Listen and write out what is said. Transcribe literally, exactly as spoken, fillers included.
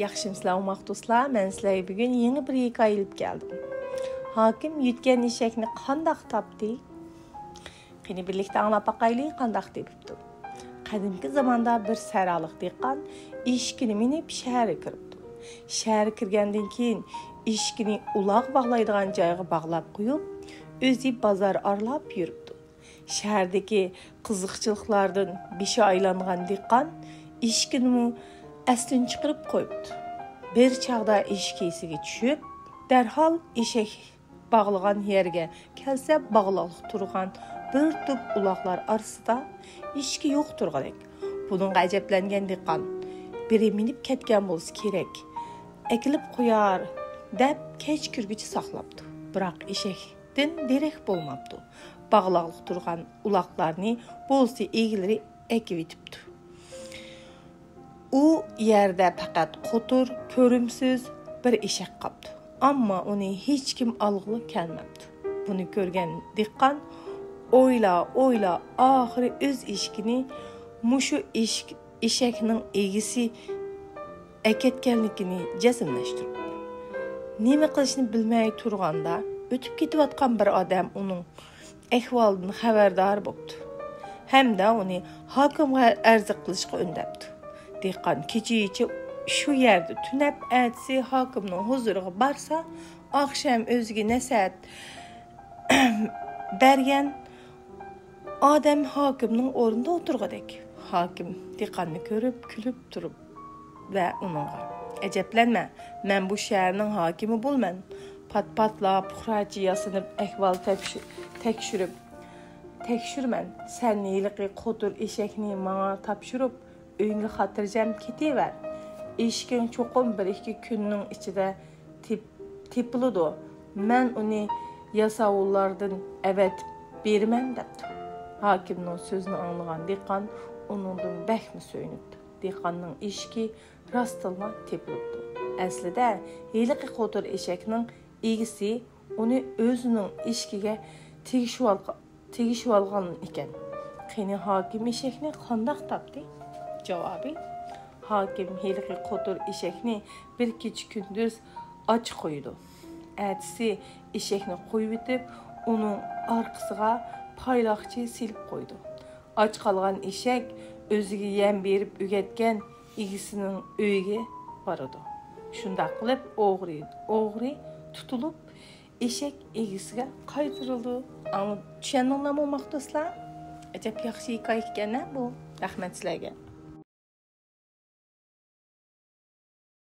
ياخشىمۇسىلەر، ئوماق دوستلار؟ مەن سىلەرگە بۈگۈن يېڭى بىر ھېكايە ئېلىپ كەلدىم. ھاكىم يۆتكەن ئېشەكنى قانداق تاپتى؟ قېنى، بىرلىكتە ئاڭلاپ باقايلى، قانداق تېپىپتۇ. قەدىمكى زاماندا بىر سەھرالىق دېھقان ئېشىكىنى مىنىپ، شەھەرگە كىرىپتۇ. شەھەرگە كىرگەندىن كېيىن، ئېشىكىنى ئۇلاغ باغلايدىغان جايغا باغلاپ قويۇپ، ئۆزى بازار ئارىلاپ يۈرۈپتۇ. شەھەردىكى قىزىقچىلىقلاردىن بېشى ئايلانغان دېھقان ئېشىكىنىمۇ ئەستىن چىقىرىپ قويۇپتۇ. بىر چاغدا ئېشىك ئېسىگە چۈشۈپ، دەرھال ئېشەك باغلىغان يەرگە كەلسە، باغلاقلىق تۇرغان بىر توپ ئۇلاغلار ئارىسىدا ئېشىكى يوق تۇرغۇدەك. بۇنىڭغا ئەجەبلەنگەن دېھقان، بىرى مىنىپ كەتكەن بولسا كېرەك، ئەكېلىپ قويار، دەپ كەچ كىرگۈچە ساقلاپتۇ. بىراق ئېشەكتىن دېرەك بولماپتۇ. باغلاقلىق تۇرغان ئۇلاغلارنى بولسا ئىگىلىرى ئەكىۋېتىپتۇ. ئۇ يەردە پەقەت قوتۇر، كۆرۈمسىز بىر ئېشەك قاپتۇ. ئەمما ئۇنى ھېچكىم ئالغىلى كەلمەپتۇ. بۇنى كۆرگەن دېھقان ئويلا، ئويلا، ئاخىرى ئۆز ئېشىكىنى مۇشۇ ئېشىك، ئېشەكنىڭ ئىگىسى ئەكەتكەنلىكىنى جەزملەشتۈرۈپتۇ. نېمە قىلىشنى بىلمەي تۇرغاندا، ئۆتۈپ كېتىۋاتقان بىر ئادەم ئۇنىڭ ئەھۋالىدىن خەۋەردار بوپتۇ ھەمدە ئۇنى ھاكىمغا ئەرز قىلىشقا ئۈندەپتۇ. دېھقان كېچىچە شۇ يەردە تۈنەپ، ئەتىسى ھاكىمنىڭ ھۇزۇرىغا بارسا، ئاخشام ئۆزىگە نەسىھەت بەرگەن ئادەم ھاكىمنىڭ ئورنىدا ئولتۇرغۇدەك. ھاكىم دېھقاننى كۆرۈپ، كۈلۈپ تۇرۇپ ۋە ئۇنىڭغا، ئەجەبلەنمە، مەن بۇ شەھەرنىڭ ھاكىمى بولىمەن. پات-پاتلا پۇقراچە ياسىنىپ، ئەھۋال تەكشۈ-، تەكشۈرۈپ، تەكشۈرىمەن. سەن ھېلىقى قوتۇر ئېشەكنى ماڭا تاپشۇرۇپ، ئۆيۈڭگە خاتىرجەم كېتىۋەر. ئېشىكىڭ چوقۇم بىر ئىككى كۈننىڭ ئىچىدە تېپ-، تېپىلىدۇ. مەن ئۇنى ياساۋۇللاردىن ئەۋەتىپ بېرىمەن، دەپتۇ. ھاكىمنىڭ سۆزىنى ئاڭلىغان دېھقان ئۇنىڭدىن بەكمۇ سۆيۈنۈپتۇ. دېھقاننىڭ ئېشىكى راستتىنلا تېپىلىپتۇ. ئەسلىدە ھېلىقى قوتۇر ئېشەكنىڭ ئىگىسى ئۇنى ئۆزىنىڭ ئېشىكىگە تېگىشىۋالغا-، تېگىشىۋالغان ئىكەن. قېنى، ھاكىم ئېشەكنى قانداق تاپتى؟ جاۋابى، ھاكىم ھېلىقى قوتۇر ئېشەكنى بىر كېچە-كۈندۈز ئاچ قويىدۇ. ئەتىسى ئېشەكنى قويۇۋېتىپ، ئۇنىڭ ئارقىسىغا پايلاقچى سېلىپ قويىدۇ. ئاچ قالغان ئېشەك ئۆزىگە يەم بېرىپ ئۆگەتكەن ئىگىسىنىڭ ئۆيىگە بارىدۇ. شۇنداق قىلىپ ئوغرى، ئوغرى تۇتۇلۇپ، ئېشەك ئىگىسىگە قايتۇرۇلىدۇ. ئاڭلاپ چۈشەندىڭلارمۇ، ئوماق دوستلار؟ ئەجەب ياخشى ھېكايە ئىكەن-ە بۇ. رەھمەت سىلەرگە.